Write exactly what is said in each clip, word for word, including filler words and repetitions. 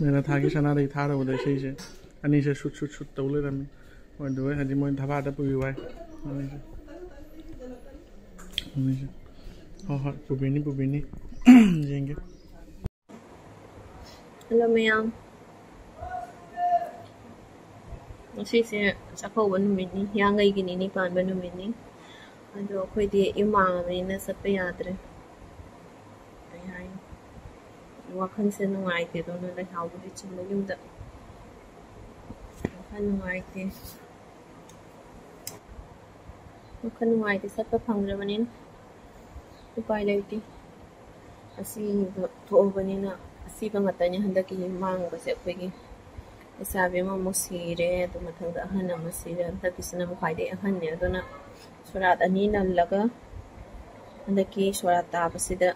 ꯃꯦꯔꯥ ꯊꯥꯒꯤ ꯁꯅꯥꯗꯒꯤ ꯊꯥꯔꯕꯗ ꯏꯁꯩꯁꯦ ꯑꯅꯤꯁꯦ ꯁꯨꯠ ꯁꯨꯠ ꯁꯨꯠ ꯇꯧ ꯂꯩꯔꯝꯃꯤ꯫ ꯑꯗꯨꯒ ꯍꯥꯏꯗꯤ ꯃꯣꯏ ꯊꯕꯥꯗ ꯄꯨꯕꯤꯌꯨ ꯍꯥꯏ꯫ ꯑꯅꯤꯁꯦ꯫ ꯑꯅꯤꯁꯦ꯫ ꯍꯣꯏ, ꯍꯣꯏ, ꯄꯨꯕꯤꯅꯤ, ꯄꯨꯕꯤꯅꯤ꯫ ꯌꯦꯡꯒꯦ꯫ ꯍꯜꯂꯣ ꯃꯌꯥꯝ, ꯉꯁꯤꯁꯦ ꯆꯥꯛꯀꯧꯕ ꯅꯨꯃꯤꯠꯅꯤ, ꯍꯤꯌꯥꯡꯒꯩꯒꯤ ꯅꯤꯅꯤ ꯄꯥꯟꯕ ꯅꯨꯃꯤꯠꯅꯤ꯫ ꯑꯗꯣ ꯑꯩꯈꯣꯏꯗꯤ ꯌꯨꯝ ꯃꯥꯡꯉꯕꯅꯤꯅ ꯆꯠꯄ ꯌꯥꯗ꯭ꯔꯦ꯫ ꯀꯩ ꯍꯥꯏꯅꯤ, ꯋꯥꯈꯜꯁꯦ ꯅꯨꯡꯉꯥꯏꯇꯦ꯫ ꯑꯗꯨꯅ ꯂꯩꯍꯥꯎꯕꯨꯗꯤ ꯆꯤꯡꯕ ꯌꯨꯝꯗ꯫ ꯋꯥꯈꯜ ꯅꯨꯡꯉꯥꯏꯇꯦ꯫ ꯋꯥꯈꯜ ꯅꯨꯡꯉꯥꯏꯇꯦ, ꯆꯠꯄ ꯐꯪꯗ꯭ꯔꯕꯅꯤꯅ꯫ ꯎꯄꯥꯏ ꯂꯩꯇꯦ꯫ ꯑꯁꯤꯕ ꯊꯣꯛꯑꯕꯅꯤꯅ ꯑꯁꯤꯕ ꯉꯥꯛꯇꯅꯤ ꯍꯟꯗꯛꯀꯤ ꯃꯥꯡꯕꯁꯦ ꯑꯩꯈꯣꯏꯒꯤ꯫ ꯂꯩꯁꯥꯕꯤ ꯑꯃꯃꯨꯛ ꯁꯤꯔꯦ, ꯑꯗꯨ ꯃꯊꯪꯗ ꯑꯍꯟ ꯑꯃ ꯁꯤꯔꯦ꯫ ꯍꯟꯗꯛꯀꯤꯁꯤꯅ ꯑꯃꯨꯛ ꯈ꯭ꯋꯥꯏꯗꯒꯤ ꯑꯍꯟꯅꯦ꯫ ꯑꯗꯨꯅ ꯁꯣꯔꯥꯠ ꯑꯅꯤ ꯅꯜꯂꯒ ꯍꯟꯗꯛꯀꯤ ꯁꯣꯔꯥꯠ ꯇꯥꯕꯁꯤꯗ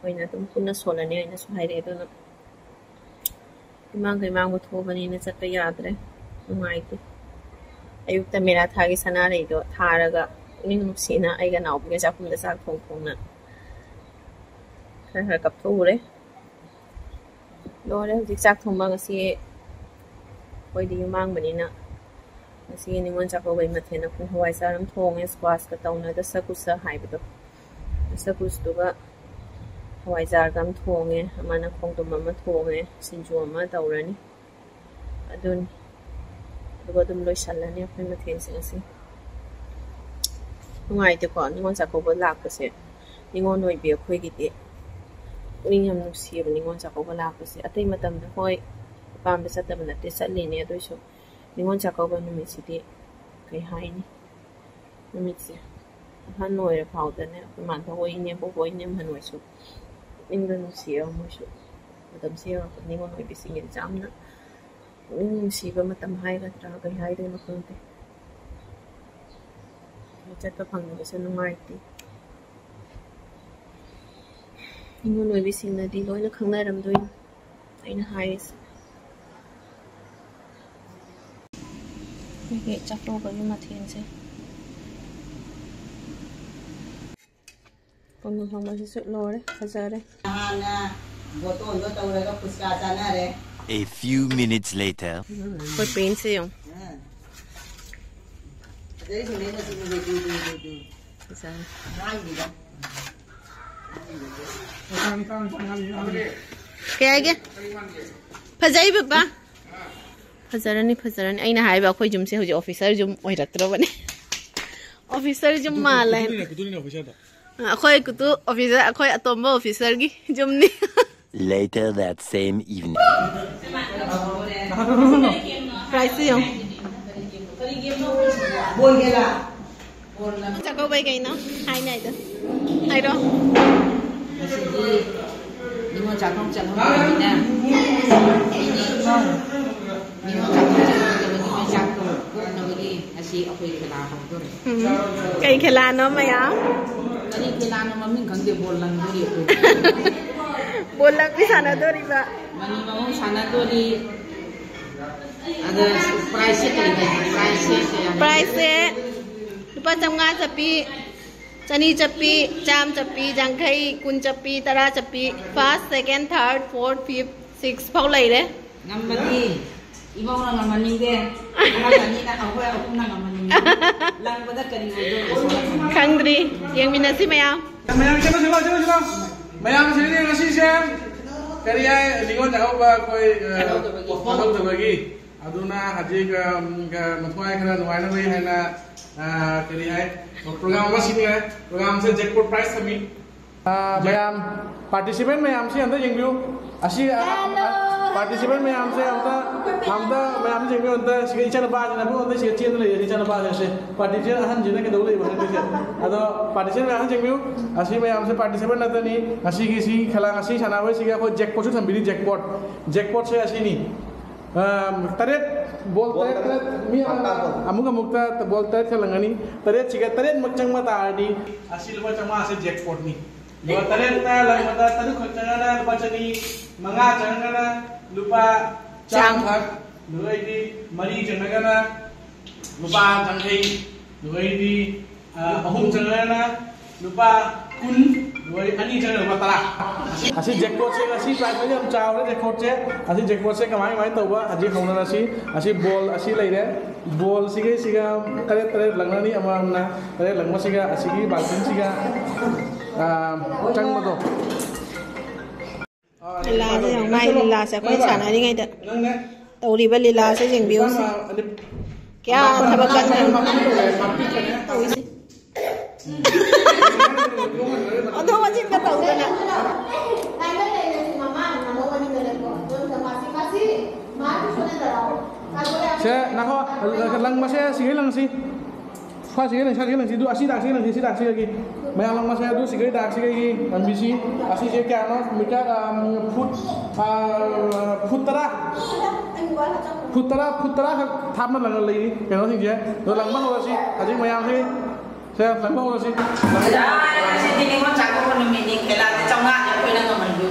ꯑꯣꯏꯅ ꯑꯗꯨꯝ ꯄꯨꯟꯅ ꯁꯣꯜꯂꯅꯤ ꯍꯥꯏꯅꯁꯨ ꯍꯥꯏꯔꯛꯑꯦ꯫ ꯑꯗꯨꯅ ꯏꯃꯥꯡ ꯀꯩꯃꯥꯡꯕ ꯊꯣꯛꯑꯕꯅꯤꯅ ꯆꯠꯄ ꯌꯥꯗ꯭ꯔꯦ꯫ ꯅꯨꯡꯉꯥꯏꯇꯦ꯫ ꯑꯌꯨꯛꯇ ꯃꯦꯔꯥ ꯊꯥꯒꯤ ꯁꯅꯥꯔꯩꯗꯣ ꯊꯥꯔꯒ ꯄꯨꯛꯅꯤꯡ ꯅꯨꯡꯁꯤꯅ ꯑꯩꯒ ꯅꯥꯎꯕꯤꯒ ꯆꯥꯛꯈꯨꯝꯗ ꯆꯥꯛ ꯊꯣꯡ ꯊꯣꯡꯅ ꯈꯔ ꯈꯔ ꯀꯞꯊꯣꯛꯎꯔꯦ꯫ ꯂꯣꯏꯔꯦ ꯍꯧꯖꯤꯛ ꯆꯥꯛ ꯊꯣꯡꯕ꯫ ꯉꯁꯤ ꯑꯩꯈꯣꯏꯗꯤ ꯌꯨꯝꯃꯥꯡꯕꯅꯤꯅ ꯉꯁꯤ ꯅꯤꯉꯣꯜ ꯆꯥꯛꯀꯧꯕꯩ ꯃꯊꯦꯜ ꯑꯩꯈꯣꯏ ꯍꯋꯥꯏꯖꯥꯔ ꯑꯃ ꯊꯣꯡꯉꯦ, ꯁ꯭ꯀ꯭ꯋꯥꯁꯀ ꯇꯧꯅ ꯗꯁꯀꯨꯁ ꯍꯥꯏꯕꯗꯣ꯫ ꯗꯁꯀꯨꯁꯇꯨꯒ ꯍꯋꯥꯏꯖꯥꯔꯒ ꯑꯃ ꯊꯣꯡꯉꯦ, ꯑꯃꯅ ꯈꯣꯡꯗ꯭ꯔꯨꯝ ꯑꯃ ꯊꯣꯡꯉꯦ, ꯁꯤꯡꯖꯨ ꯑꯃ ꯇꯧꯔꯅꯤ꯫ ꯑꯗꯨꯅꯤ꯫ ꯑꯗꯨꯒ ꯑꯗꯨꯝ ꯂꯣꯏꯁꯜꯂꯅꯤ ꯑꯩꯈꯣꯏ ꯃꯊꯦꯜꯁꯦ ꯉꯁꯤ꯫ ꯅꯨꯡꯉꯥꯏꯇꯦꯀꯣ ꯅꯤꯉꯣꯜ ꯆꯥꯛꯀꯧꯕ ꯂꯥꯛꯄꯁꯦ꯫ ꯅꯤꯉꯣꯜ ꯑꯣꯏꯕꯤ ꯑꯩꯈꯣꯏꯒꯤꯗꯤ ꯄꯨꯛꯅꯤꯡ ꯌꯥꯝ ꯅꯨꯡꯁꯤꯌꯦꯕ ꯅꯤꯉꯣꯜ ꯆꯥꯛꯀꯧꯕ ꯂꯥꯛꯄꯁꯦ꯫ ꯑꯇꯩ ꯃꯇꯝꯗ ꯍꯣꯏ ꯑꯄꯥꯝꯕ ꯆꯠꯇꯕ ꯅꯠꯇꯦ, ꯆꯠꯂꯤꯅꯦ꯫ ꯑꯗꯨꯏꯁꯨ ꯅꯤꯉꯣꯜ ꯆꯥꯛꯀꯧꯕ ꯅꯨꯃꯤꯠꯁꯤꯗꯤ ꯀꯩ ꯍꯥꯏꯅꯤ? ꯅꯨꯃꯤꯠꯁꯦ ꯑꯍꯟ ꯑꯣꯏꯔ ꯐꯥꯎꯗꯅꯦ, ꯑꯩꯈꯣꯏ ꯃꯥꯟꯊꯣꯛ ꯍꯣꯏ, ꯏꯅꯦꯝꯕꯣꯛ ꯍꯣꯏ, ꯏꯅꯦꯝꯍꯟ ꯍꯣꯏꯁꯨ ꯄꯨꯛꯅꯤꯡꯗ ꯅꯨꯡꯁꯤꯔꯒ ꯃꯣꯏꯁꯨ ꯃꯇꯝꯁꯦ ꯌꯧꯔꯛꯄ ꯅꯤꯉꯣꯜ ꯑꯣꯏꯕꯤꯁꯤꯡꯒꯤꯗꯤ ꯌꯥꯝꯅ ꯄꯨꯛꯅꯤꯡ ꯅꯨꯡꯁꯤꯕ ꯃꯇꯝ ꯍꯥꯏꯒꯗ꯭ꯔꯥ ꯀꯩ ꯍꯥꯏꯗꯣꯏꯅꯣ ꯈꯪꯗꯦ꯫ ꯆꯠꯄ ꯐꯪꯗꯕꯁꯦ ꯅꯨꯡꯉꯥꯏꯇꯦ꯫ ꯅꯤꯉꯣꯜ ꯑꯣꯏꯕꯤꯁꯤꯡꯅꯗꯤ ꯂꯣꯏꯅ ꯈꯪꯅꯔꯝꯗꯣꯏꯅꯤ ꯑꯩꯅ ꯍꯥꯏꯔꯤꯁꯦ꯫ ꯑꯩꯈꯣꯏꯒꯤ ꯆꯥꯛꯀꯧꯕꯒꯤ ꯃꯊꯦꯜꯁꯦ꯫ ꯈꯣꯡꯗ꯭ꯔꯨꯝ ꯊꯣꯡꯕꯁꯤꯁꯨ ꯂꯣꯏꯔꯦ, ꯐꯖꯔꯦ꯫ ꯍꯥꯟꯅ ꯕꯣꯇꯣꯟꯗꯣ ꯇꯧꯔꯒ ꯐꯨꯆꯀꯥ ꯆꯥꯅꯔꯦ꯫ A few minutes later. ꯑꯩꯈꯣꯏ ꯄꯦꯟꯁꯦ ꯌꯦꯡꯉꯨ꯫ ꯐꯖꯔꯦ꯫ ꯀꯩ ꯍꯥꯏꯒꯦ? ꯐꯖꯩ ꯕꯕꯥ꯫ ꯐꯖꯔꯅꯤ, ꯐꯖꯔꯅꯤ꯫ ꯑꯩꯅ ꯍꯥꯏꯕ, ꯑꯩꯈꯣꯏ ꯌꯨꯝꯁꯦ ꯍꯧꯖꯤꯛ ꯑꯣꯐꯤꯁꯔ ꯌꯨꯝ ꯑꯣꯏꯔꯛꯇ꯭ꯔꯕꯅꯦ꯫ ꯑꯣꯐꯤꯁꯔ ꯌꯨꯝ ꯃꯥꯜꯂꯦ꯫ ꯑꯩꯈꯣꯏ ꯀꯨꯇꯨ ꯑꯣꯐꯤꯁꯔ, ꯑꯩꯈꯣꯏ ꯑꯇꯣꯝꯕ ꯑꯣꯐꯤꯁꯔꯒꯤ ꯌꯨꯝꯅꯤ꯫ Later that same evening. ꯄ꯭ꯔꯥꯏꯁꯁꯦ ꯌꯦꯡꯉꯨ꯫ ꯆꯥꯛꯀꯧꯕꯩ ꯀꯩꯅꯣ ꯍꯥꯏꯅꯤ ꯍꯥꯏꯗꯣ? ꯍꯥꯏꯔꯣ꯫ ꯉꯁꯤꯗꯤ ꯅꯤꯉꯣꯜ ꯆꯥꯛꯀꯧ ꯆꯠꯍꯧꯗꯕꯅꯤꯅ, ꯑꯩꯅ ꯏꯃꯧ ꯅꯤꯉꯣꯜ ꯆꯥꯛꯀꯧ ꯆꯠꯍꯧꯗꯕꯒꯤ ꯃꯩꯆꯥꯛꯇꯣ ꯀꯣꯛꯅꯕꯒꯤ ꯉꯁꯤ ꯑꯩꯈꯣꯏ ꯈꯦꯂꯥ ꯍꯧꯗꯣꯔꯦ꯫ ꯎꯝ꯫ ꯀꯩ ꯈꯦꯂꯥꯅꯣ ꯃꯌꯥꯝ? ꯀꯔꯤ ꯈꯦꯂꯥꯅꯣ ꯃꯃꯤꯡ ꯈꯪꯗꯦ, ꯕꯣꯜ ꯂꯪꯗꯣꯔꯤ ꯑꯩꯈꯣꯏ꯫ ꯕꯣꯜ ꯂꯪꯕꯤ ꯁꯥꯟꯅꯗꯣꯔꯤꯕ꯫ ꯃꯅꯤ ꯃꯍꯨꯝ ꯁꯥꯟꯅꯗꯣꯔꯤ꯫ ꯑꯗ ꯄ꯭ꯔꯥꯏꯁꯁꯦ ꯀꯔꯤ ꯀꯔꯤ? ꯄ꯭ꯔꯥꯏꯁꯁꯦ ꯀꯌꯥ? ꯄ꯭ꯔꯥꯏꯁꯁꯦ ꯂꯨꯄꯥ ꯆꯥꯝꯃꯉꯥ ꯆꯠꯄꯤ, ꯆꯅꯤ ꯆꯠꯄꯤ, ꯆꯥꯝ ꯆꯠꯄꯤ, ꯌꯥꯡꯈꯩ, ꯀꯨꯟ ꯆꯠꯄꯤ, ꯇꯔꯥ ꯆꯠꯄꯤ, first, second, third, fourth, fifth, six ꯐꯥꯎ ꯂꯩꯔꯦ꯫ ꯉꯝꯃꯗꯤ ꯏꯃꯧꯅ ꯉꯝꯍꯟꯅꯤꯡꯗꯦ, ꯑꯍꯜ ꯑꯅꯤꯅ, ꯑꯩꯈꯣꯏ ꯑꯍꯨꯝꯅ ꯉꯝꯍꯟꯅꯤꯡꯉꯤ꯫ ꯂꯪꯕꯗ ꯀꯔꯤ ꯑꯣꯏꯗꯣꯏꯅꯣ? ꯈꯪꯗ꯭ꯔꯤ, ꯌꯦꯡꯃꯤꯟꯅꯁꯤ ꯃꯌꯥꯝ꯫ ꯃꯌꯥꯝ ꯁꯤꯃ, ꯁꯤꯃ, ꯁꯤꯃ, ꯁꯤꯃ꯫ ꯃꯌꯥꯝꯁꯤꯗꯤ ꯉꯁꯤꯁꯦ ꯀꯔꯤ ꯍꯥꯏ, ꯅꯤꯉꯣꯜ ꯆꯥꯛꯀꯧꯕ ꯑꯩꯈꯣꯏ, ꯑ, ꯆꯥꯛꯀꯧꯗꯕꯒꯤ꯫ ꯆꯥꯛꯀꯧꯗꯕꯒꯤ꯫ ꯑꯗꯨꯅ ꯍꯧꯖꯤꯛ, ꯑ, ꯎꯝ, ꯑ, ꯃꯊ꯭ꯋꯥꯏ ꯈꯔ ꯅꯨꯡꯉꯥꯏꯅꯕꯒꯤ ꯍꯥꯏꯅ, ꯑ, ꯀꯔꯤ ꯍꯥꯏ, ꯄ꯭ꯔꯣꯒ꯭ꯔꯥꯝ ꯑꯃ ꯁꯤꯟꯈ꯭ꯔꯦ꯫ ꯄ꯭ꯔꯣꯒ꯭ꯔꯥꯝꯁꯦ ꯖꯦꯛꯄꯣꯠ ꯄ꯭ꯔꯥꯏꯖ ꯊꯝꯃꯤ꯫ ꯑ, ꯃꯌꯥꯝ, ꯄꯥꯔꯇꯤꯁꯤꯄꯦꯟ ꯃꯌꯥꯝꯁꯤ ꯑꯝꯇ ꯌꯦꯡꯕꯤꯌꯨ꯫ ꯑꯁꯤ, ꯑ, ꯑ, ꯄꯥꯔꯇꯤꯁꯤꯄꯦꯟ ꯃꯌꯥꯝꯁꯦ ꯑꯝꯇ, ꯑꯝꯇ ꯃꯌꯥꯝꯁꯦ ꯌꯦꯡꯕꯤꯌꯨ꯫ ꯑꯝꯇ ꯁꯤꯒ ꯏꯆꯥꯅꯨꯄꯥꯁꯤꯅ ꯑꯃꯨꯛ ꯑꯝꯇ ꯁꯤꯒ ꯆꯦꯟꯗ ꯂꯩꯔꯦ, ꯏꯆꯥꯅꯨꯄꯥꯁꯤꯡꯁꯦ꯫ ꯄꯥꯔꯇꯤꯁꯤꯄꯦꯟ ꯑꯍꯟꯁꯤꯅ ꯀꯩꯗꯧ ꯂꯩꯕ ꯈꯪꯗꯦ꯫ ꯑꯗꯣ ꯄꯥꯔꯇꯤꯁꯤꯄꯦꯟ ꯃꯌꯥꯝ ꯌꯦꯡꯕꯤꯌꯨ꯫ ꯑꯁꯤ ꯃꯌꯥꯝꯁꯦ ꯄꯥꯔꯇꯤꯁꯤꯄꯦꯟ ꯅꯠꯇꯅꯤ꯫ ꯉꯁꯤꯒꯤ ꯁꯤ ꯈꯦꯂꯥ, ꯉꯁꯤ ꯁꯥꯟꯅꯕꯁꯤꯒꯤ ꯑꯩꯈꯣꯏ ꯖꯦꯛꯄꯣꯠꯁꯨ ꯊꯝꯕꯤꯔꯤ, ꯖꯦꯛꯄꯣꯠ꯫ ꯖꯦꯛꯄꯣꯠꯁꯦ ꯑꯁꯤꯅꯤ꯫ ꯑ, ꯇꯔꯦꯠ, ꯕꯣꯜ ꯕꯣꯜ ꯇꯔꯦꯠ, ꯇꯔꯦꯠ꯫ ꯇꯔꯦꯠ, ꯃꯤ ꯑꯃꯅ ꯃꯈꯥ ꯇꯥꯕ꯫ ꯑꯃꯨꯛ ꯑꯃꯨꯛꯇ ꯕꯣꯜ ꯇꯔꯦꯠ ꯈꯦꯠꯂꯝꯒꯅꯤ꯫ ꯇꯔꯦꯠꯁꯤꯒ ꯇꯔꯦꯠꯃꯛ ꯆꯪꯕ ꯇꯥꯔꯗꯤ ꯑꯁꯤ ꯂꯨꯄꯥ ꯆꯥꯝꯃꯉꯥꯁꯦ ꯖꯦꯛꯄꯣꯠꯅꯤ꯫ ꯂꯨꯄꯥ ꯇꯔꯦꯠꯅ ꯂꯪꯕꯗ ꯇꯔꯨꯛ ꯈꯛ ꯆꯪꯉꯒꯅ ꯂꯨꯄꯥ ꯆꯅꯤ, ꯃꯉꯥ ꯆꯪꯉꯒꯅ ꯂꯨꯄꯥ ꯆꯥꯝ꯫ ꯆꯥꯝꯈꯛ, ꯑꯗꯨꯗꯩꯗꯤ ꯃꯔꯤ ꯆꯪꯉꯒꯅ ꯂꯨꯄꯥ ꯌꯥꯡꯈꯩ, ꯑꯗꯨꯗꯩꯗꯤ, ꯑ, ꯑꯍꯨꯝ ꯆꯪꯉꯒꯅ ꯂꯨꯄꯥ ꯀꯨꯟ, ꯂꯣꯏꯔꯦ, ꯑꯅꯤ ꯆꯪꯉꯒ ꯂꯨꯄꯥ ꯇꯔꯥ꯫ ꯑꯁꯤ ꯖꯦꯛꯄꯣꯠꯁꯦ ꯉꯁꯤ ꯄ꯭ꯔꯥꯏꯖ ꯌꯥꯝ ꯆꯥꯎꯔꯦ꯫ ꯖꯦꯛꯄꯣꯠꯁꯦ, ꯑꯁꯤ ꯖꯦꯛꯄꯣꯠꯁꯦ ꯀꯃꯥꯏ ꯀꯃꯥꯏꯅ ꯇꯧꯕ ꯍꯧꯖꯤꯛ ꯍꯧꯅꯔꯁꯤ꯫ ꯑꯁꯤ ꯕꯣꯜ ꯑꯁꯤ ꯂꯩꯔꯦ꯫ ꯕꯣꯜ ꯁꯤꯒꯩꯁꯤꯒ ꯇꯔꯦꯠ ꯇꯔꯦꯠ ꯂꯪꯅꯅꯤ, ꯑꯃꯃꯝꯅ ꯇꯔꯦꯠ ꯂꯪꯕꯁꯤꯒ ꯑꯁꯤꯒꯤ ꯕꯥꯜꯇꯤꯟꯁꯤꯒ, ꯑꯥ, ꯆꯪꯕꯗꯣ꯫ ꯂꯤꯂꯥꯁꯦ ꯌꯦꯡꯉꯨ, ꯃꯥꯏ ꯂꯤꯂꯥꯁꯦ ꯑꯩꯈꯣꯏꯅ ꯁꯥꯟꯅꯔꯤꯉꯩꯗ ꯇꯧꯔꯤꯕ ꯂꯤꯂꯥꯁꯦ ꯌꯦꯡꯕꯤꯌꯨꯁꯦ꯫ ꯀꯌꯥ ꯊꯕꯛ ꯀꯟꯅ ꯇꯧꯔꯤꯁꯦ꯫ ꯑꯣꯟꯊꯣꯛ ꯑꯣꯟꯁꯤꯟꯒ ꯇꯧꯗꯅ꯫ ꯁꯦ, ꯅꯈꯣ, ꯂꯪꯕꯁꯦ ꯁꯤꯒꯩ ꯂꯪꯁꯤ꯫ ꯁ꯭ꯋꯥꯏꯁꯤꯒ ꯂꯩ, ꯁ꯭ꯋꯥꯏꯁꯤꯒ ꯂꯩꯁꯤ, ꯑꯗꯨ ꯑꯁꯤ ꯗꯥꯛꯁꯤꯒ ꯂꯩꯁꯤ, ꯁꯤ ꯗꯥꯛꯁꯤꯒꯒꯤ꯫ ꯃꯌꯥꯝ ꯂꯪꯕꯁꯦ ꯑꯗꯨ ꯁꯤꯒꯩ ꯗꯥꯛꯁꯤꯒꯒꯤ ꯂꯝꯕꯤꯁꯤ꯫ ꯑꯁꯤꯁꯦ ꯀꯌꯥꯅꯣ? ꯃꯤꯇꯔ, ꯑ, ꯐꯨꯠ, ꯑ, ꯐꯨꯠ ꯇꯔꯥ꯫ ꯐꯨꯠ ꯇꯔꯥ, ꯐꯨꯠ ꯇꯔꯥ ꯈꯛ ꯊꯥꯞꯅ ꯂꯪꯉ ꯂꯩꯔꯤ ꯀꯩꯅꯣꯁꯤꯡꯁꯦ꯫ ꯑꯗꯣ ꯂꯪꯕ ꯍꯧꯔꯁꯤ꯫ ꯍꯧꯖꯤꯛ ꯃꯌꯥꯝꯁꯤ꯫ ꯁꯦ, ꯂꯪꯕ ꯍꯧꯔꯁꯤ꯫ ꯉꯁꯤꯗꯤ ꯅꯤꯉꯣꯜ ꯆꯥꯛꯀꯧꯕ ꯅꯨꯃꯤꯠꯅꯤ꯫ ꯈꯦꯂꯥꯁꯦ ꯆꯥꯝꯃꯉꯥꯗꯤ ꯑꯩꯈꯣꯏꯅ ꯉꯝꯍꯜꯂꯨ꯫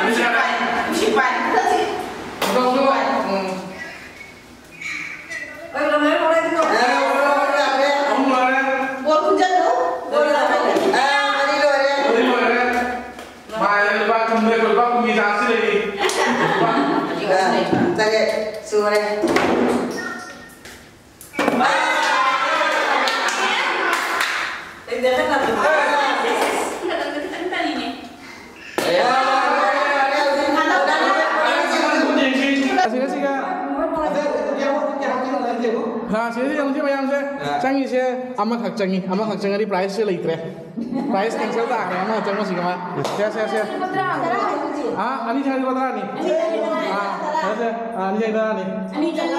ꯅꯨꯡꯁꯤꯠ ꯄꯥꯏ, ꯅꯨꯡꯁꯤꯠ ꯄꯥꯏ꯫ ꯅꯨꯡꯁꯤꯠ ꯄꯥꯏ꯫ ꯎꯝ꯫ ꯕꯣꯜ ꯈꯨꯟꯖꯜꯂꯨ꯫ ꯕꯣꯜ ꯂꯥꯛꯑꯣ꯫ ꯃꯥꯏ ꯂꯨꯄꯥ ꯀꯨꯟ ꯂꯩ, ꯂꯨꯄꯥ ꯀꯨꯟꯒꯤ ꯆꯥꯟꯁ ꯂꯩꯔꯤ꯫ ꯇꯔꯦꯠ ꯁꯨꯔꯦ꯫ ꯑꯁꯤꯒ ꯁꯤꯒ꯫ ꯍꯥ, ꯁꯤꯗ ꯌꯦꯡꯉꯨꯁꯤ ꯃꯌꯥꯝꯁꯦ꯫ ꯆꯪꯉꯤꯁꯦ ꯑꯃꯈꯛ ꯆꯪꯉꯤ, ꯑꯃꯈꯛ ꯆꯪꯉꯗꯤ ꯄ꯭ꯔꯥꯏꯖꯁꯦ ꯂꯩꯇ꯭ꯔꯦ꯫ ꯄ꯭ꯔꯥꯏꯖ ꯀꯦꯟꯁꯦꯜ ꯇꯥꯈ꯭ꯔꯦ, ꯑꯃꯈꯛ ꯆꯪꯕꯁꯤꯒ ꯃꯥ꯫ ꯁꯦ, ꯁꯦ, ꯁꯦ꯫ ꯑꯥ, ꯑꯅꯤ ꯆꯪꯉꯗꯤ ꯂꯨꯄꯥ ꯇꯔꯥꯅꯤ꯫ ꯑꯥ, ꯁꯦ, ꯁꯦ꯫ ꯑꯥ, ꯑꯅꯤ ꯆꯪꯉꯗꯤ ꯇꯔꯥꯅꯤ꯫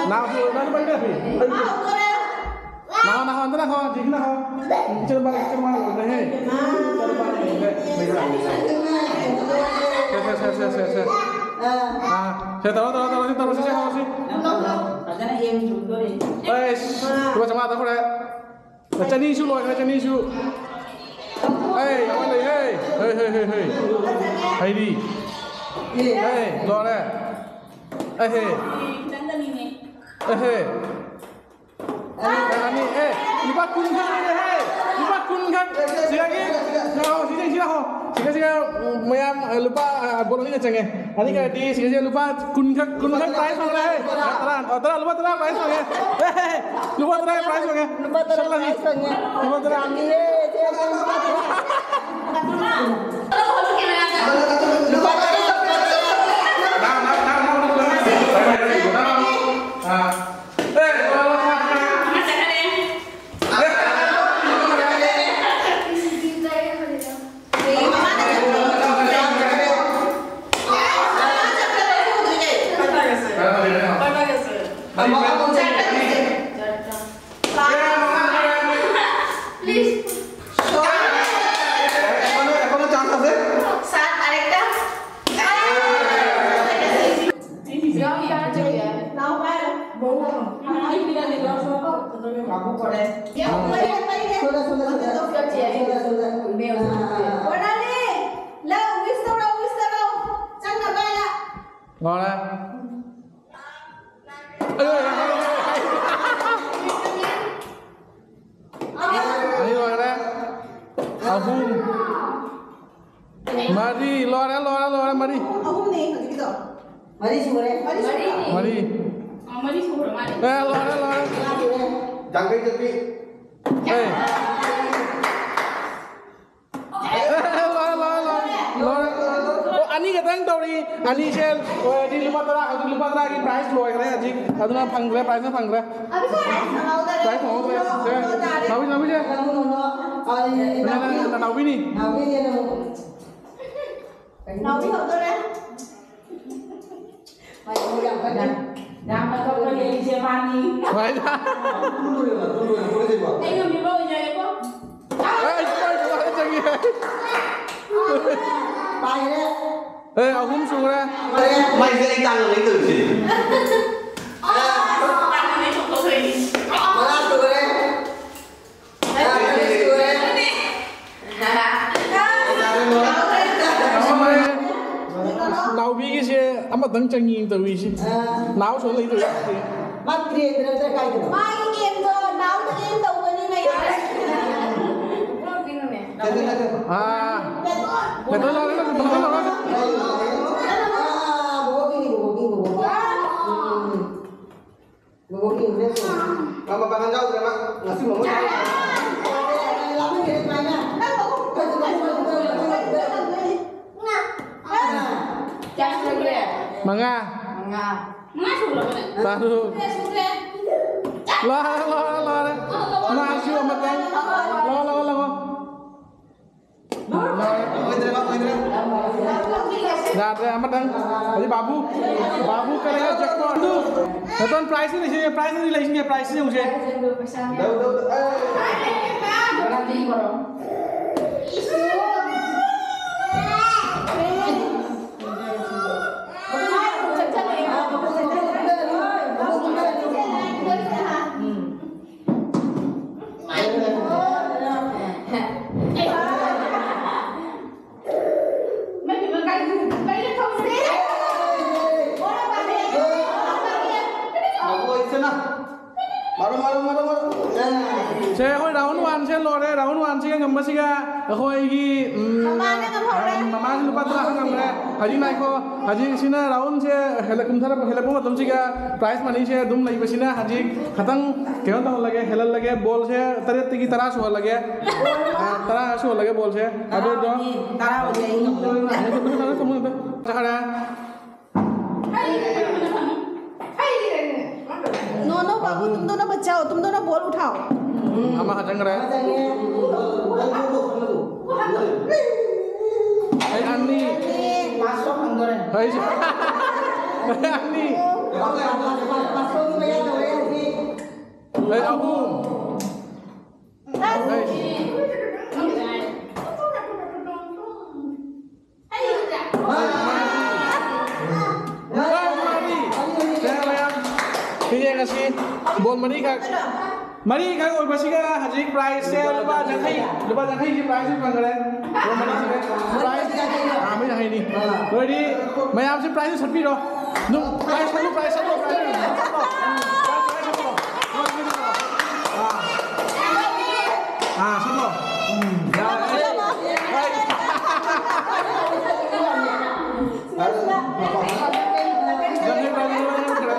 ꯅꯥꯎꯁꯨ, ꯅꯥꯎꯁꯨ ꯄꯥꯏꯕꯤꯔꯣ꯫ ꯅꯍꯥꯟ, ꯅꯍꯥꯟꯗ ꯅꯍꯥꯟ, ꯍꯧꯖꯤꯛ ꯅꯍꯥꯟ꯫ ꯏꯆꯦ ꯃꯥ, ꯏꯆꯦ ꯃꯥ ꯂꯣꯏꯔꯦꯍꯦ꯫ ꯏꯆꯦ ꯃꯥ ꯂꯣꯏꯔꯦ꯫ ꯁꯦ, ꯁꯦ, ꯁꯦ, ꯁꯦ, ꯁꯦ꯫ ꯑꯥ, ꯁꯦ, ꯇꯧꯔꯣ, ꯇꯧꯔꯣ, ꯇꯧꯔꯣ, ꯁꯤ ꯇꯧꯔꯣ, ꯁꯤ, ꯁꯤ ꯍꯧꯔꯣ, ꯁꯤ꯫ ꯐꯖꯅ ꯍꯦꯟ ꯆꯣꯡꯗꯣꯔꯦ꯫ ꯑꯩꯁ, ꯂꯨꯄꯥ ꯆꯥꯝꯃꯉꯥ ꯇꯧꯈ꯭ꯔꯦ꯫ ꯆꯅꯤꯁꯨ ꯂꯣꯏꯈ꯭ꯔꯦ, ꯆꯅꯤꯁꯨ꯫ ꯑꯩ, ꯑꯃ ꯂꯩꯍꯦ꯫ ꯍꯩ, ꯍꯩ, ꯍꯩ, ꯍꯩ꯫ ꯍꯩꯗꯤ꯫ ꯑꯩ, ꯂꯣꯏꯔꯦ꯫ ꯑꯩꯍꯦ꯫ ꯑꯩꯍꯦ꯫ ꯑꯅꯤ, ꯑꯦ, ꯂꯨꯄꯥ ꯀꯨꯟ ꯈꯛꯅꯦꯍꯦ꯫ ꯂꯨꯄꯥ ꯀꯨꯟ ꯈꯛ꯫ ꯁꯤꯗꯒꯤ, ꯂꯥꯛꯑꯣ, ꯁꯤꯗ, ꯁꯤꯗ ꯂꯥꯛꯑꯣ꯫ ꯁꯤꯗ, ꯁꯤꯗ, ꯃꯌꯥꯝ, ꯑ, ꯂꯨꯄꯥ, ꯑ, ꯕꯣꯠ ꯑꯅꯤꯅ ꯆꯪꯉꯦ꯫ ꯑꯅꯤ ꯈꯔꯗꯤ ꯁꯤꯗ ꯂꯨꯄꯥ ꯀꯨꯟ ꯈꯛ, ꯀꯨꯟ ꯈꯛ prize ꯐꯪꯉꯦꯍꯦ꯫ ꯇꯔꯥ, ꯑ, ꯇꯔꯥ, ꯂꯨꯄꯥ ꯇꯔꯥ prize ꯐꯪꯉꯦ꯫ ꯍꯦ, ꯍꯦ, ꯂꯨꯄꯥ ꯇꯔꯥ prize ꯐꯪꯉꯦ꯫ ꯂꯨꯄꯥ ꯇꯔꯥ ꯆꯠꯂꯁꯤ꯫ Prize ꯐꯪꯉꯦ꯫ ꯂꯨꯄꯥ ꯇꯔꯥ꯫ ꯌꯥꯝꯃꯤꯍꯦ, ꯏꯆꯦ, ꯂꯨꯄꯥ ꯇꯔꯥ꯫ ꯂꯨꯄꯥ ꯇꯔꯥ꯫ ꯅꯥꯎ, ꯅꯥꯎ, ꯅꯥꯎ, ꯅꯥꯎ, ꯅꯥꯎ, ꯅꯥꯎ꯫ ꯑ꯫ এখনো, এখনো chance আছে। ꯂꯣꯏꯔꯦ꯫ ꯑꯅꯤ ꯂꯣꯏꯔꯦ꯫ ꯑꯍꯨꯝ꯫ ꯃꯔꯤ꯫ ꯂꯣꯏꯔꯦ, ꯂꯣꯏꯔꯦ, ꯂꯣꯏꯔꯦ꯫ ꯃꯔꯤ꯫ ꯑꯍꯨꯝꯅꯦ ꯍꯧꯖꯤꯛꯀꯤꯗꯣ꯫ ꯃꯔꯤ ꯁꯨꯔꯦ꯫ ꯃꯔꯤ ꯁꯨꯔꯦ꯫ ꯃꯔꯤ꯫ ꯑ, ꯃꯔꯤ ꯁꯨꯈ꯭ꯔ ꯃꯥꯜꯂꯦ꯫ ꯑꯦ, ꯂꯣꯏꯔꯦ, ꯂꯣꯏꯔꯦ꯫ ꯃꯉꯥ ꯁꯨꯔꯦ꯫ ꯌꯥꯡꯈꯩ ꯆꯠꯄꯤ꯫ ꯑꯦ꯫ ꯑꯦ, ꯂꯣꯏꯔꯦ, ꯂꯣꯏꯔꯦ, ꯂꯣꯏꯔꯦ꯫ ꯂꯣꯏꯔꯦ꯫ ꯑꯣ, ꯑꯅꯤ ꯈꯛꯇꯪ ꯇꯧꯔꯤ꯫ ꯑꯅꯤꯁꯦ ꯂꯣꯏꯔꯗꯤ ꯂꯨꯄꯥ ꯇꯔꯥ, ꯍꯧꯖꯤꯛ ꯂꯨꯄꯥ ꯇꯔꯥꯒꯤ prize ꯂꯣꯏꯈ꯭ꯔꯦ ꯍꯧꯖꯤꯛ꯫ ꯑꯗꯨꯅ ꯐꯪꯗ꯭ꯔꯦ, prizeꯅ ꯐꯪꯗ꯭ꯔꯦ꯫ Prize ꯐꯪꯍꯧꯗ꯭ꯔꯦ꯫ ꯁꯦ, ꯅꯥꯎꯕꯤ, ꯅꯥꯎꯕꯤꯁꯦ꯫ ꯅꯥꯎꯕꯤ, ꯅꯥꯎꯕꯤ꯫ ꯅꯥꯎ-, ꯅꯥꯎ-, ꯅꯥꯎꯕꯤꯅꯤ꯫ ꯅꯥꯎꯕꯤꯅꯦ ꯅꯪ꯫ ꯅꯥꯎꯕꯤ ꯍꯧꯗꯣꯔꯦ꯫ ꯌꯥꯝ ꯀꯟꯅ ꯌꯥꯝ ꯀꯟꯊꯣꯛꯄ ꯂꯩꯔꯤꯁꯦ ꯃꯥꯅꯤ꯫ ꯍꯣꯏ꯫ ꯑꯩ ꯉꯝꯃꯤꯕ ꯑꯣꯏꯖꯔꯦꯀꯣ꯫ ꯑꯦ, ꯑꯩꯁꯨ ꯄꯥꯏꯗꯕ ꯆꯪꯉꯦ꯫ ꯄꯥꯏꯔꯦ꯫ ꯑꯦ, ꯑꯍꯨꯝ ꯁꯨꯔꯦ꯫ ꯃꯥꯏꯁꯦ ꯑꯩ ꯇꯥꯡꯅ ꯂꯩ ꯇꯧꯔꯤꯁꯦ꯫ ꯃꯉꯥ ꯁꯨꯔꯦ꯫ ꯅꯥꯎꯕꯤꯒꯤꯁꯦ ꯑꯃꯇꯪ ꯆꯪꯉꯤ ꯇꯧꯔꯤꯁꯦ꯫ ꯅꯥꯎ ꯁꯣ ꯂꯩꯇꯧꯔꯤ꯫ ꯃꯥ ꯇ꯭ꯔꯦꯟꯗ ꯅꯠꯇ꯭ꯔ ꯀꯥꯏꯗꯅꯣ? ꯃꯥꯒꯤ game ꯗꯣ ꯑꯥ꯫ ꯕꯦꯇꯣꯟ ꯂꯧꯔꯦ, ꯕꯦꯇꯣꯟ ꯂꯧꯔꯦ꯫ ꯃꯃꯥ ꯄꯥꯡꯒꯜ ꯌꯥꯎꯗ꯭ꯔꯦ ꯃꯥ꯫ ꯉꯁꯤ ꯃꯃꯥ ꯄꯥꯡꯒꯜ ꯀꯌꯥ ꯁꯨꯔꯒꯦ? ꯃꯉꯥ꯫ ꯃꯉꯥ꯫ ꯃꯉꯥ ꯁꯨꯔꯕꯅꯦ? ꯇꯔꯨꯛ꯫ ꯁꯨꯔꯦ, ꯁꯨꯔꯦ꯫ ꯂꯣꯏꯔꯦ, ꯂꯣꯏꯔꯦ, ꯂꯣꯏꯔꯦ꯫ ꯃꯥꯁꯨ ꯑꯃꯇꯪ꯫ ꯂꯧ, ꯂꯧ, ꯂꯧ꯫ ꯌꯥꯗ꯭ꯔꯦ, ꯑꯃꯇꯪ꯫ ꯍꯧꯖꯤꯛ ꯕꯥꯕꯨ, ꯕꯥꯕꯨ ꯀꯔꯤ ꯖꯦꯛꯄꯣꯠ꯫ ꯅꯇꯣꯟ prize ꯂꯩꯁꯤꯅꯦ, prize ꯂꯩꯁꯤꯅꯦ, prize ꯌꯦꯡꯉꯨꯁꯦ꯫ ꯁꯦ, ꯑꯩꯈꯣꯏ round one ꯁꯦ ꯂꯣꯏꯔꯦ꯫ Round one ꯁꯤꯒ ꯉꯝꯕꯁꯤꯒ ꯑꯩꯈꯣꯏꯒꯤ, ꯎꯝ, ꯃꯃꯥꯅ ꯉꯝꯍꯧꯔꯦ꯫ ꯎꯝ, ꯃꯃꯥꯁꯤ ꯂꯨꯄꯥ ꯇꯔꯥ ꯉꯝꯈ꯭ꯔꯦ꯫ ꯍꯧꯖꯤꯛ ꯉꯥꯏꯈꯣ, ꯍꯧꯖꯤꯛ ꯁꯤꯅ round ꯁꯦ ꯍꯦꯜꯂꯛ-, ꯀꯨꯝꯊꯔꯛꯄ, ꯍꯦꯜꯂꯛꯄ ꯃꯇꯝꯁꯤꯒ prize money ꯁꯦ ꯑꯗꯨꯝ ꯂꯩꯕꯁꯤꯅ ꯍꯧꯖꯤꯛ ꯈꯇꯪ ꯀꯩꯅꯣ ꯇꯧꯍꯜꯂꯒꯦ, ꯍꯦꯜꯍꯜꯂꯒꯦ꯫ Ball ꯁꯦ ꯇꯔꯦꯠꯇꯒꯤ ꯇꯔꯥ ꯁꯨꯍꯜꯂꯒꯦ꯫ ꯑ, ꯇꯔꯥ ꯁꯨꯍꯜꯂꯒꯦ ball ꯁꯦ꯫ ꯑꯗꯨꯗꯣ ꯇꯔꯥꯕꯨꯗꯤ ꯑꯩ ꯉꯝꯒꯅꯤ꯫ ꯆꯠꯈ꯭ꯔꯦ꯫ नो, नो, बाबू, तुम दोनों बच्चा हो, तुम दोनों बॉल उठाओ। ꯑꯃ ꯍꯥꯞꯆꯟꯈ꯭ꯔꯦ꯫ ꯑꯩ ꯑꯅꯤ꯫ ꯑꯩ ꯑꯅꯤ꯫ ꯑꯩ ꯑꯍꯨꯝ꯫ ꯑꯩ ꯃꯔꯤ꯫ ꯁꯦ, ꯃꯌꯥꯝ, ꯁꯤꯁꯦ ꯉꯁꯤ ball ꯃꯔꯤꯈꯛ, ꯃꯔꯤꯈꯛ ꯑꯣꯏꯕꯁꯤꯒ ꯍꯧꯖꯤꯛ prize ꯁꯦ ꯂꯨꯄꯥ ꯌꯥꯡꯈꯩ, ꯂꯨꯄꯥ ꯌꯥꯡꯈꯩꯒꯤ prize ꯁꯨ ꯐꯪꯈ꯭ꯔꯦ꯫ Ball ꯃꯔꯤꯁꯤꯒ prize ꯁꯦ ꯌꯥꯡꯈꯩꯅꯤ꯫ ꯂꯣꯏꯔꯗꯤ ꯃꯌꯥꯝꯁꯦ prize ꯁꯠꯄꯤꯔꯣ꯫ ꯑꯗꯨꯝ prize ꯁꯠꯂꯣ, prize ꯁꯠꯂꯣ, prize ꯁꯠꯂꯣ꯫ Prize ꯁꯠꯂꯣ꯫ ꯑꯥ꯫ ꯑꯥ, ꯁꯠꯂꯣ꯫ ꯎꯝ, ꯌꯥꯔꯦ꯫ ꯌꯥꯡꯈꯩ ꯄꯥꯏꯕꯗꯣ ꯂꯣꯏ ꯌꯥꯎꯈ꯭ꯔꯦ꯫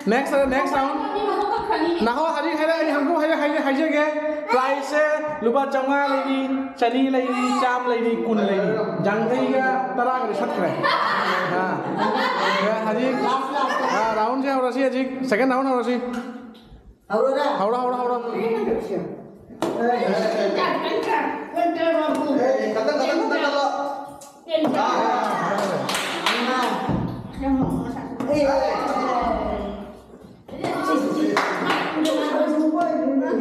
Next, next round. ꯅꯍꯣ, ꯍꯧꯖꯤꯛ ꯍꯥꯏꯔꯛꯑꯅꯤ, ꯍꯪꯕꯨ ꯍꯥꯏꯔꯛ-, ꯍꯥꯏꯔꯛ-, ꯍꯥꯏꯖꯒꯦ꯫ Prize ꯁꯦ ꯂꯨꯄꯥ ꯆꯥꯝꯃꯉꯥ ꯂꯩꯔꯤ, ꯆꯅꯤ ꯂꯩꯔꯤ, ꯆꯥꯝꯃ ꯂꯩꯔꯤ, ꯀꯨꯟ ꯂꯩꯔꯤ꯫ ꯌꯥꯡꯈꯩꯒ ꯇꯔꯥꯒꯗꯤ ꯁꯠꯈ꯭ꯔꯦ꯫ ꯑꯥ꯫ ꯑꯦ, ꯍꯧꯖꯤꯛ, ꯑꯥ, round ꯁꯦ ꯍꯧꯔꯁꯤ ꯍꯧꯖꯤꯛ꯫ Second round ꯍꯧꯔꯁꯤ꯫ ꯍꯧꯔꯣꯔꯥ? ꯍꯧꯔꯣ, ꯍꯧꯔꯣ, ꯍꯧꯔꯣ꯫ ꯑꯦ, ꯈꯇꯪ, ꯈꯇꯪ, ꯈꯇꯪ ꯀꯜꯂꯣ꯫ ꯑꯃ꯫ ꯑꯦ, ꯑꯦ꯫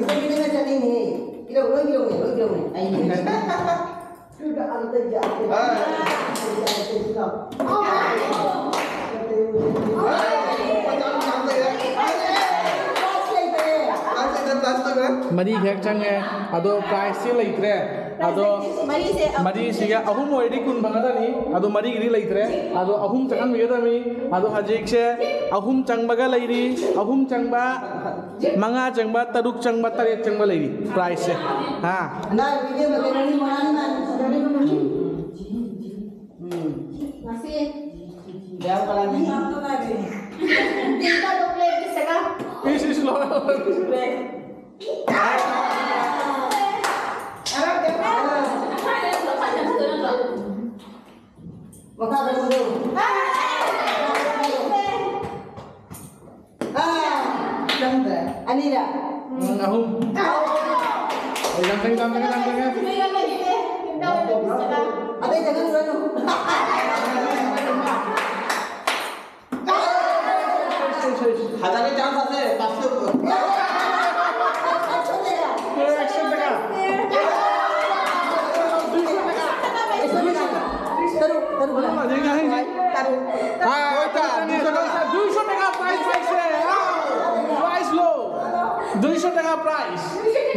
ꯏꯆꯟꯒꯤꯗꯨꯅ ꯆꯠꯂꯤꯅꯦꯍꯦ꯫ ꯄꯤꯔꯧ, ꯂꯣꯏ ꯄꯤꯔꯧꯅꯦ, ꯂꯣꯏ ꯄꯤꯔꯧꯅꯦ꯫ ꯑꯩ ꯃꯔꯤ ꯈꯛ ꯆꯪꯉꯦ, ꯑꯗꯣ prize ꯁꯤ ꯂꯩꯇ꯭ꯔꯦ꯫ ꯑꯗꯣ ꯃꯔꯤꯁꯦ ꯃꯔꯤꯁꯤꯒ ꯑꯍꯨꯝ ꯑꯣꯏꯔꯗꯤ ꯀꯨꯟ ꯐꯪꯒꯗꯕꯅꯤ꯫ ꯑꯗꯣ ꯃꯔꯤꯒꯤꯗꯤ ꯂꯩꯇ꯭ꯔꯦ꯫ ꯑꯗꯣ ꯑꯍꯨꯝ ꯆꯪꯍꯟꯕꯤꯒꯗꯕꯅꯤ꯫ ꯑꯗꯣ ꯍꯧꯖꯤꯛꯁꯦ ꯑꯍꯨꯝ ꯆꯪꯕꯒ ꯂꯩꯔꯤ, ꯑꯍꯨꯝ ꯆꯪꯕ, ꯃꯉꯥ ꯆꯪꯕ, ꯇꯔꯨꯛ ꯆꯪꯕ, ꯇꯔꯦꯠ ꯆꯪꯕ ꯂꯩꯔꯤ prize ꯁꯦ꯫ ꯍꯥ? ꯑꯅꯥꯕ ꯏꯕꯦꯝꯃ ꯀꯩꯅꯣꯅꯤ, ꯃꯣꯔꯥꯅꯤ ꯃꯥꯅꯤ꯫ ꯎꯝ꯫ ꯉꯁꯤ ꯌꯥꯝ ꯀꯅꯥꯅꯤ? ꯇꯤꯟꯇ ꯗꯣꯛꯂꯦ ꯄꯤꯁꯒ꯫ ꯏꯁ, ꯏꯁ, ꯂꯣꯏꯔꯦ, ꯂꯣꯏꯔꯦ꯫ ꯃꯈꯥ ꯀꯔꯝꯕꯅꯣ? ꯑꯥ! ꯆꯪꯗ꯭ꯔꯦ꯫ ꯑꯅꯤꯔꯛ꯫ ꯎꯝ, ꯑꯍꯨꯝ꯫ ꯑꯩ ꯌꯥꯡꯈꯩ ꯆꯥꯝꯃꯒ ꯆꯥꯝꯃꯒ꯫ ꯑꯇꯩ ꯆꯪꯍꯜꯂꯨꯔꯅꯨ꯫ ꯍꯖꯥꯔ ꯆꯥꯟꯁ আছে, পাঁচশো। ꯑꯦ, ꯑꯦꯛꯁꯟ ꯇꯀꯥ꯫ ꯇꯔꯨꯛ, ꯇꯔꯨꯛ꯫ ꯑꯗꯒꯤ ꯍꯧꯖꯤꯛ ꯇꯔꯨꯛ꯫ ꯑꯥ, ꯇꯔꯨꯛ ꯆꯪꯉꯦ꯫ ꯇꯔꯨꯛ ꯆꯪꯉꯦ꯫ ꯗꯨꯏꯁꯣ ꯇꯀꯥ prize ꯄꯥꯏꯁꯦ꯫ ꯑꯥ, prize ꯂꯣ꯫ ꯗꯨꯏꯁꯣ ꯇꯀꯥ prize꯫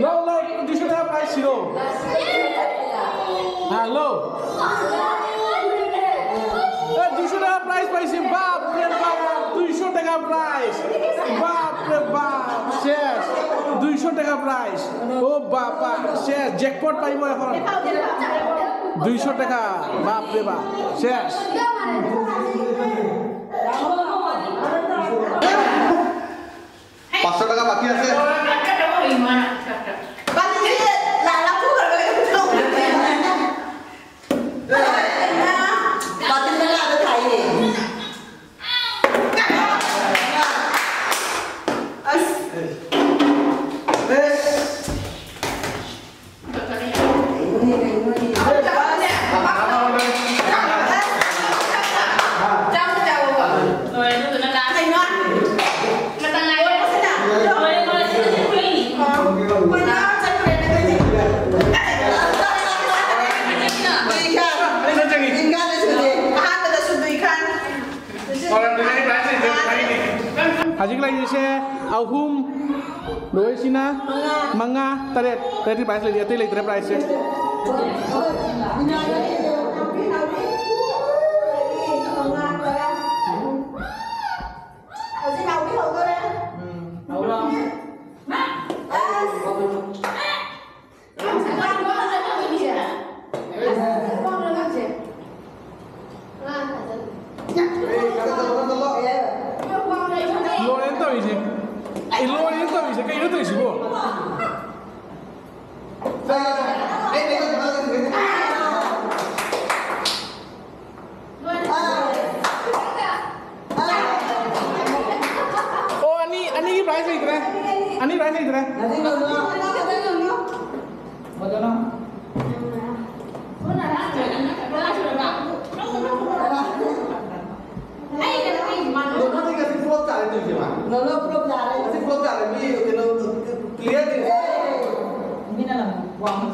ꯂꯣ, ꯂꯣ, ꯗꯨꯏꯁꯣ ꯇꯀꯥ prize ꯁꯤꯔꯣ꯫ ꯑꯥ, ꯂꯣ꯫ ꯑꯦ, প্ৰাইজ পাইছে, বাপ ৰে বাপ, দুইশ টকা প্ৰাইজ। বাপ ৰে বাপ, শেষ। দুইশ টকা প্ৰাইজ। অ' বাপা, শেষ। জেকপট পাইব এখন। দুইশ টকা, বাপ ৰে বাপ, শেষ। পাঁচশ টকা বাকী আছে। ꯍꯧꯖꯤꯛ ꯂꯩꯔꯤꯁꯦ ꯑꯍꯨꯝ, ꯂꯣꯏꯁꯤꯅ ꯃꯉꯥ, ꯇꯔꯦꯠ, ꯇꯔꯦꯠꯀꯤ ꯄ꯭ꯔꯥꯏꯁ ꯂꯩꯔꯤ, ꯑꯇꯩ ꯂꯩꯇ꯭ꯔꯦ ꯄ꯭ꯔꯥꯏꯁꯁꯦ꯫ ꯍꯧꯖꯤꯛ ꯅꯥꯎꯕꯤ ꯍꯧꯗꯣꯔꯦ꯫ ꯑꯁ꯫ ꯂꯣꯏꯔꯦꯅ ꯇꯧꯔꯤꯁꯦ꯫ ꯑꯩ ꯂꯣꯏꯔꯦꯅ ꯇꯧꯔꯤꯁꯦ꯫ ꯀꯩꯅꯣ ꯇꯧꯔꯤꯁꯤꯕꯣ? ꯑꯣ, ꯑꯅꯤ, ꯑꯅꯤꯒꯤ ꯄ꯭ꯔꯥꯏꯁ ꯂꯩꯇ꯭ꯔꯦ꯫ ꯑꯅꯤ ꯄ꯭ꯔꯥꯏꯁ ꯂꯩꯇ꯭ꯔꯦ꯫ ꯅꯣꯅꯣꯗꯤ ꯉꯁꯤ ꯐ꯭ꯂꯣꯞ ꯇꯥꯔꯦ ꯇꯧꯔꯤꯁꯦ ꯃꯥ꯫ ꯅꯣꯅꯣ ꯐ꯭ꯂꯣꯞ ꯇꯥꯔꯦ꯫ ꯉꯁꯤ ꯐ꯭ꯂꯣꯞ ꯇꯥꯔꯦ꯫ ꯃꯤ ꯀꯩꯅꯣ ꯀ꯭ꯂꯤꯌꯥꯔ ꯇꯧꯔꯤꯁꯦ꯫ ꯃꯤꯅ ꯂꯪ ꯋꯥꯡꯅ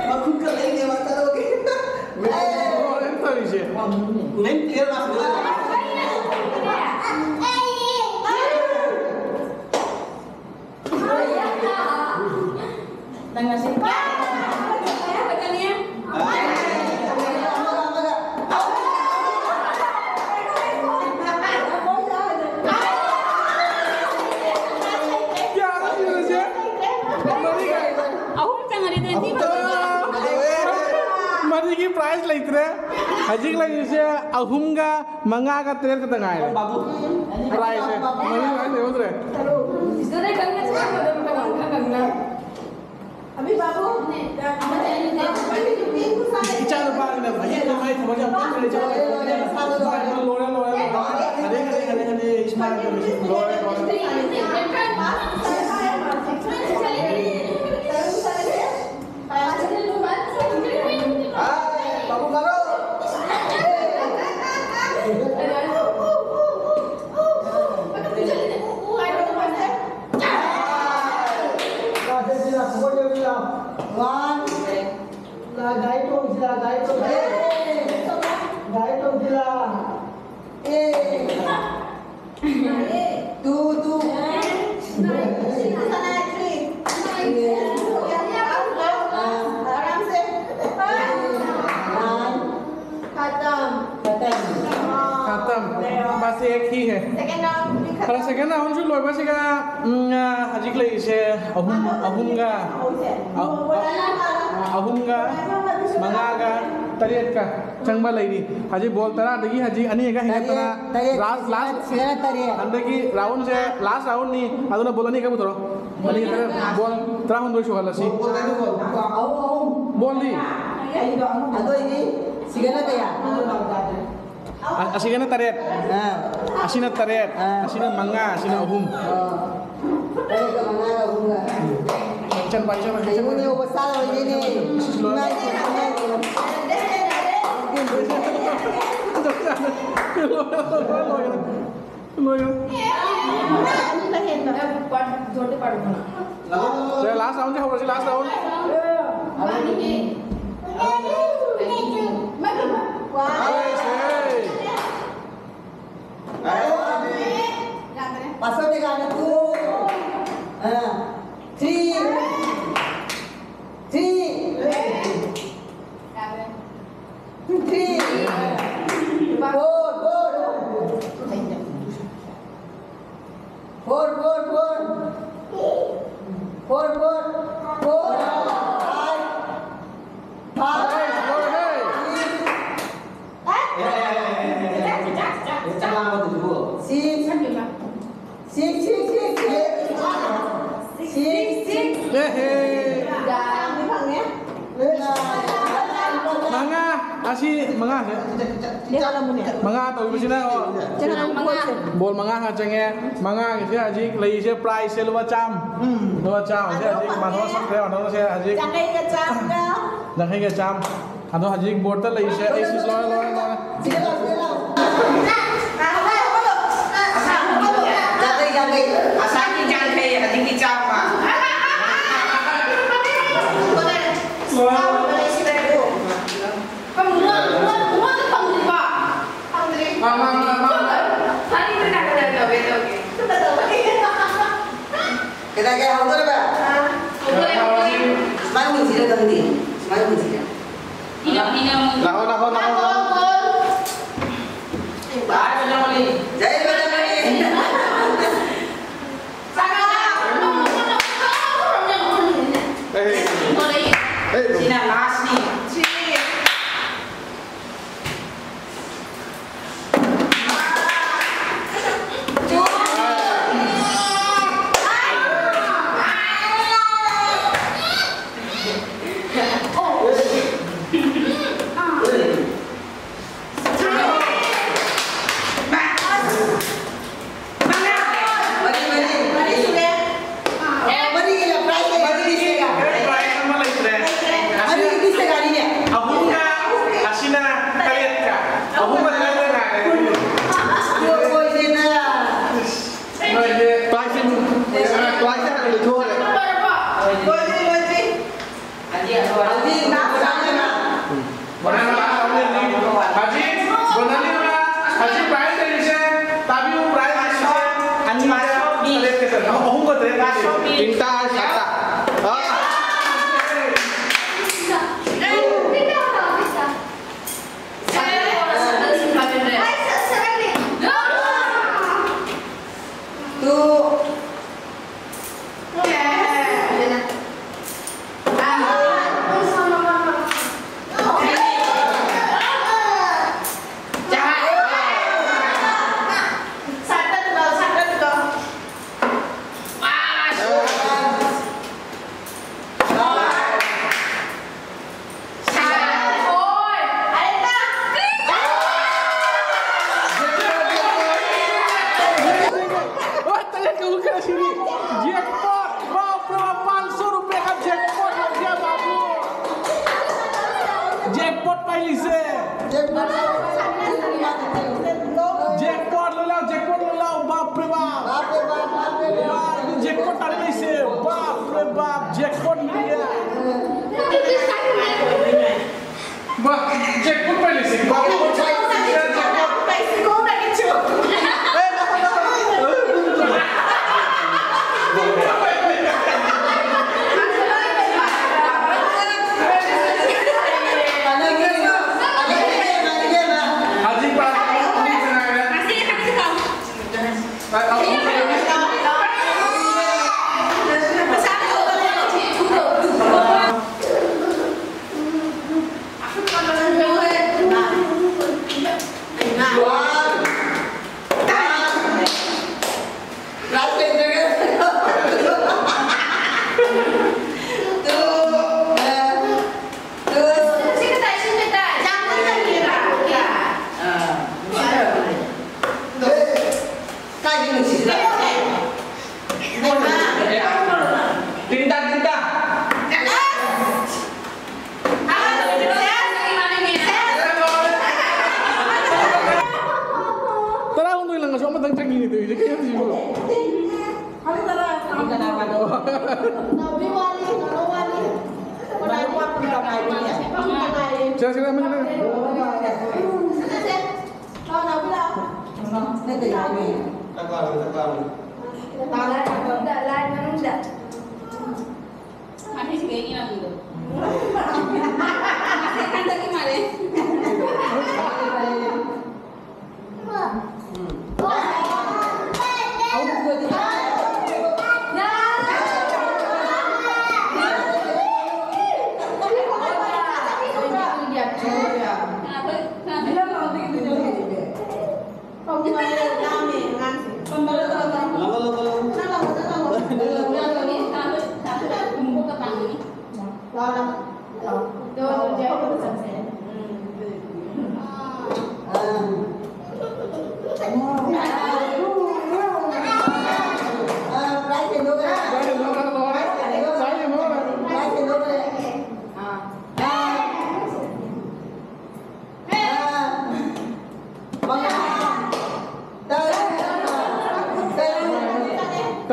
ꯃꯈꯨꯠꯀ ꯂꯩꯅꯦ ꯃꯥ ꯇꯔꯣꯒꯦ꯫ ꯂꯣꯏꯔꯦ ꯇꯧꯔꯤꯁꯦ꯫ ꯅꯪ ꯀ꯭ꯂꯤꯌꯥꯔ ꯃꯥꯁ ꯅꯪ ꯉꯁꯤ ꯄ꯭ꯔꯥꯏꯖ ꯂꯩꯇ꯭ꯔꯦ꯫ ꯍꯧꯖꯤꯛ ꯂꯩꯔꯤꯁꯦ ꯑꯍꯨꯝꯒ, ꯃꯉꯥꯒ, ꯇꯔꯦꯠ ꯈꯛꯇ ꯉꯥꯏꯔꯦ꯫ ꯄ꯭ꯔꯥꯏꯖꯁꯦ ꯃꯔꯤ ꯄ꯭ꯔꯥꯏꯖ ꯂꯩꯍꯧꯗ꯭ꯔꯦ꯫ ꯏꯆꯥ ꯅꯨꯄꯥꯒꯤꯅ ꯃꯍꯤꯛ ꯃꯍꯥꯏ ꯊꯕꯛ ꯌꯥꯝ ꯀꯟꯈ꯭ꯔꯦ꯫ ꯏꯆꯥ ꯅꯨꯄꯥꯒꯤꯅ ꯂꯣꯏꯔꯦ, ꯂꯣꯏꯔꯦ, ꯂꯣꯏꯔꯦ꯫ ꯍꯅꯦ, ꯍꯅꯦ, ꯍꯅꯦ, ꯍꯅꯦ, ꯏꯁꯃꯥꯏꯜ ꯇꯧꯔꯤꯁꯦ꯫ ꯂꯣꯏꯔꯦ, ꯂꯣꯏꯔꯦ꯫ One. ꯒꯥꯔꯤ ꯇꯣꯡꯁꯤꯔꯥ, ꯒꯥꯔꯤ ꯇꯣꯡꯁꯤꯔꯥ? ꯒꯥꯔꯤ ꯇꯣꯡꯁꯤꯔꯥ? Two, two. Nine. खत्म। खत्म। खत्म। बस एक ही है। Second round भी खत्म। खत्म। Second round ꯁꯨ ꯂꯣꯏꯕꯁꯤꯒ, ꯎꯝ, ꯍꯧꯖꯤꯛ ꯂꯩꯔꯤꯁꯦ ꯑꯍꯨꯝ, ꯑꯍꯨꯝꯒ, ꯑ-, ꯑ-, ꯑꯍꯨꯝꯒ, ꯃꯉꯥꯒ, ꯇꯔꯦꯠꯀ ꯆꯪꯕ ꯂꯩꯔꯤ꯫ ꯍꯧꯖꯤꯛ ꯕꯣꯜ ꯇꯔꯥꯗꯒꯤ ꯍꯧꯖꯤꯛ ꯑꯅꯤꯒ ꯍꯦꯟꯒꯠꯇꯅ ꯇꯔꯦꯠ, ꯇꯔꯦꯠ, last, last꯫ ꯁꯤꯗꯅ ꯇꯔꯦꯠ꯫ ꯍꯟꯗꯛꯀꯤ round ꯁꯦ last round ꯅꯤ, ꯑꯗꯨꯅ ꯕꯣꯜ ꯑꯅꯤꯈꯛ ꯄꯨꯊꯣꯔꯛꯑꯣ꯫ ꯑꯅꯤ ꯇꯔꯦꯠ, ꯕꯣꯜ ꯇꯔꯥꯍꯨꯝꯗꯣꯏ ꯁꯨꯍꯜꯂꯁꯤ꯫ ꯑꯍꯨꯝ, ꯑꯍꯨꯝ꯫ ꯕꯣꯜꯗꯤ? ꯑꯗꯨ ꯑꯣꯏꯗꯤ ꯁꯤꯒꯅ ꯀꯌꯥ? ꯑ-, ꯑꯁꯤꯒꯅ ꯇꯔꯦꯠ꯫ ꯑꯥ꯫ ꯑꯁꯤꯅ ꯇꯔꯦꯠ꯫ ꯑꯥ꯫ ꯑꯁꯤꯅ ꯃꯉꯥ, ꯑꯁꯤꯅ ꯑꯍꯨꯝ꯫ ꯑꯣ꯫ ꯇꯔꯦꯠꯀ ꯃꯉꯥꯒ ꯑꯍꯨꯝꯒ꯫ ꯏꯆꯟ ꯄꯥꯏ, ꯏꯆꯟ ꯄꯥꯏ, ꯏꯆꯟ ꯄꯥꯏ꯫ ꯑꯩꯉꯣꯟꯗ ꯌꯧꯕ ꯆꯥꯔꯣꯏꯗꯣꯏꯅꯦ꯫ ꯏꯃꯥꯏ ꯄꯦꯝꯃ, ꯏꯃꯥꯏ ꯄꯦꯝꯃ꯫ ꯂꯣꯏꯔꯦ꯫ ꯁꯦ, last round ꯁꯦ ꯍꯧꯔꯁꯤ, last round꯫ ꯑꯩꯁꯦ꯫ ꯄꯥꯁꯣ ꯇꯦꯒꯥꯅ two꯫ ꯑꯥ꯫ Three. Three. Three. Four, four. Four, four, four. Four, four, four. Five. Five. ꯃꯉꯥ, ꯑꯁꯤ ꯃꯉꯥꯁꯦ꯫ ꯃꯉꯥ ꯇꯧꯔꯤꯕꯁꯤꯅ, ꯑꯣ, ꯕꯣꯜ ꯃꯉꯥ ꯈꯛ ꯆꯪꯉꯦ꯫ ꯃꯉꯥꯒꯤꯁꯦ ꯍꯧꯖꯤꯛ ꯂꯩꯔꯤꯁꯦ, prize ꯁꯦ ꯂꯨꯄꯥ ꯆꯥꯝꯃ꯫ ꯂꯨꯄꯥ ꯆꯥꯝꯃꯁꯦ ꯍꯧꯖꯤꯛ ꯃꯥꯊꯣꯛ ꯁꯛꯈ꯭ꯔꯦ, ꯃꯥꯊꯣꯛꯁꯦ ꯍꯧꯖꯤꯛ ꯌꯥꯡꯈꯩꯒ ꯆꯥꯝꯃ꯫ ꯑꯗꯣ ꯍꯧꯖꯤꯛ board ꯇ ꯂꯩꯔꯤꯁꯦ, ꯑꯩꯁꯨ ꯂꯣꯏꯔꯦ, ꯂꯣꯏꯔꯦ, ꯂꯣꯏꯔꯦ꯫ ꯌꯥꯡꯈꯩ, ꯌꯥꯡꯈꯩ, ꯑꯗꯒꯤ ꯆꯥꯝꯃ꯫ ꯀꯩꯗꯧꯒꯦ, ꯍꯧꯗꯣꯔꯕ? ꯁꯨꯃꯥꯏꯅ ꯃꯨꯟꯁꯤꯔ ꯈꯪꯗꯦ꯫ ꯁꯨꯃꯥꯏꯅ ꯃꯨꯟꯁꯤꯔ꯫ ꯂꯥꯛꯑꯣ, ꯂꯥꯛꯑꯣ, ꯂꯥꯛꯑꯣ, ꯂꯥꯛꯑꯣ꯫ ꯖꯩ ꯕꯖꯔꯪꯒꯤ꯫ ꯑꯦ, ꯑꯦ, ꯁꯤꯅ last ꯅꯤ꯫ Jackpot পাই লিছে। Jackpot লৈ লওক, jackpot লৈ লওক, বাপ ৰে বাপ। বাপ ৰে বাপ, বাপ ৰে বাপ। বাপ, jackpot টানি লৈছে। বাপ ৰে বাপ, jackpot মিলি গেল। বাহ, jackpot পাই লিছে। বাপ ৰে বাপ, jackpot। তিনটা, তিনটা। ꯇꯔꯥꯍꯨꯝꯗꯣꯏ ꯂꯪꯉꯁꯨ ꯑꯃꯇꯪ ꯆꯪꯉꯤꯅꯦ ꯇꯧꯔꯤꯁꯦ, ꯀꯩꯅꯣ ꯁꯤꯕꯨ? ꯁꯦ, ꯁꯦ, ꯑꯃ ꯁꯦ꯫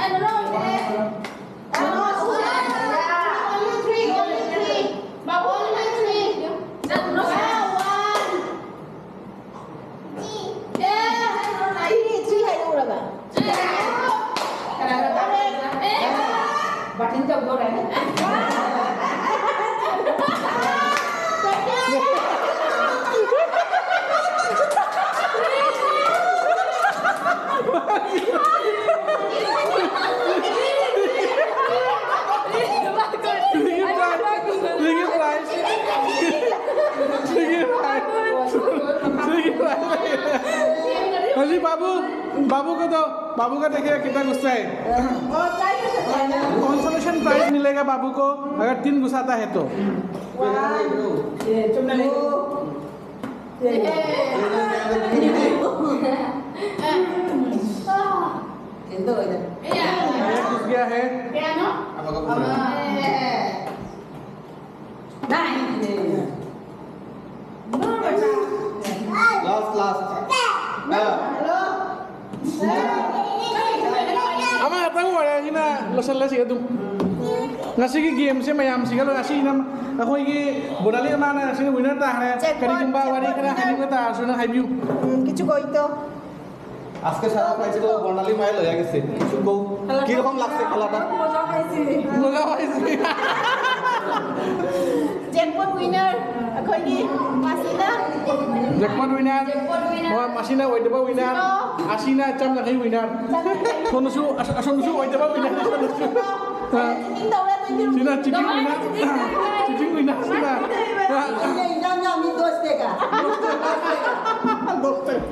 ꯑꯩ ꯅꯅꯥꯎ ꯏꯅꯦ꯫ ꯀꯩꯅꯣ, ꯁꯨꯔꯦ꯫ Only three, only three. ꯕꯥꯕꯨ, only three. ꯅꯪ ꯅꯅꯥꯎ ꯏꯅꯦ꯫ ꯋꯥ, ꯋꯥꯟ꯫ ꯑꯦ, ꯊ꯭ꯔꯤ, ꯊ꯭ꯔꯤ ꯍꯥꯏꯔꯛꯎꯔꯕ? ꯀꯅꯥ, ꯀꯅꯥ? ꯑꯦ꯫ ꯕꯥꯔꯇꯤꯟ ꯇꯧꯗꯣꯔꯦ꯫ ꯁꯤꯒꯤ prize, ꯁꯤꯒꯤ prize, ꯁꯤꯒꯤ prize, ꯁꯤꯒꯤ prize। ꯍꯧꯖꯤꯛ ꯕꯥꯕꯨ, ꯕꯥꯕꯨ ꯀꯗꯣ, बाबू का देखिए कितना गुस्सा है। Consolation prize मिलेगा बाबू को अगर तीन घुसाता है तो। एक घुस गया है। Last, last. ꯑꯃ ꯈꯛꯇꯪ ꯑꯣꯏꯔꯦ, ꯑꯁꯤꯅ ꯂꯣꯏꯁꯤꯜꯂꯦ ꯁꯤꯒ ꯑꯗꯨꯝ꯫ ꯉꯁꯤꯒꯤ game ꯁꯦ ꯃꯌꯥꯝꯁꯤꯒ ꯂꯣꯏ, ꯑꯁꯤꯅ ꯑꯩꯈꯣꯏꯒꯤ ꯕꯣꯅꯥꯂꯤ ꯃꯥꯅ ꯉꯁꯤꯅ winner ꯇꯥꯈ꯭ꯔꯦ꯫ Jackpot, ꯀꯔꯤꯒꯨꯝꯕ ꯋꯥꯔꯤ jackpot ꯈꯔ winner꯫ ꯍꯥꯏꯅꯤꯡꯕ ꯇꯥꯔꯁꯨ ꯅꯪ ꯍꯥꯏꯕꯤꯌꯨ꯫ ꯎꯝ, কিছু কইতো। আজকে সারা prize তো বর্ণালী মায়ে লইয়া গেছে। কিছু কও, কিরকম লাগছে খেলাটা? ꯃꯣꯖꯥ ꯄꯥꯏꯁꯤ꯫ ꯃꯣꯖꯥ ꯄꯥꯏꯁꯤ꯫ Jackpot winner ꯑꯩꯈꯣꯏꯒꯤ ꯃꯁꯤꯅ꯫ Jackpot winner꯫ Jackpot winner꯫ ꯍꯣꯏ, ꯃꯁꯤꯅ ꯑꯣꯏꯗꯕ winner꯫ Zero꯫ ꯑꯁꯤꯅ ꯆꯥꯝ ꯌꯥꯡꯈꯩ winner꯫ ꯆꯥꯝ ꯌꯥꯡꯈꯩ꯫ ꯁꯣꯝꯗꯁꯨ, ꯑꯁ-, ꯑꯁꯣꯝꯗꯁꯨ ꯑꯣꯏꯗꯕ winner꯫ ꯁꯣꯝꯗꯁꯨ꯫ ꯑ꯫ Cheating ꯇꯧꯔꯦ, thank you꯫ ꯁꯤꯅ cheating winner꯫ Cheating winner ꯁꯤꯅ꯫ ꯑꯩꯅ ꯏꯟꯖꯥꯡ ꯌꯥꯝꯃꯤ, ꯗꯣꯁꯇꯦꯒ꯫ ꯗꯣꯁꯇꯦꯒ꯫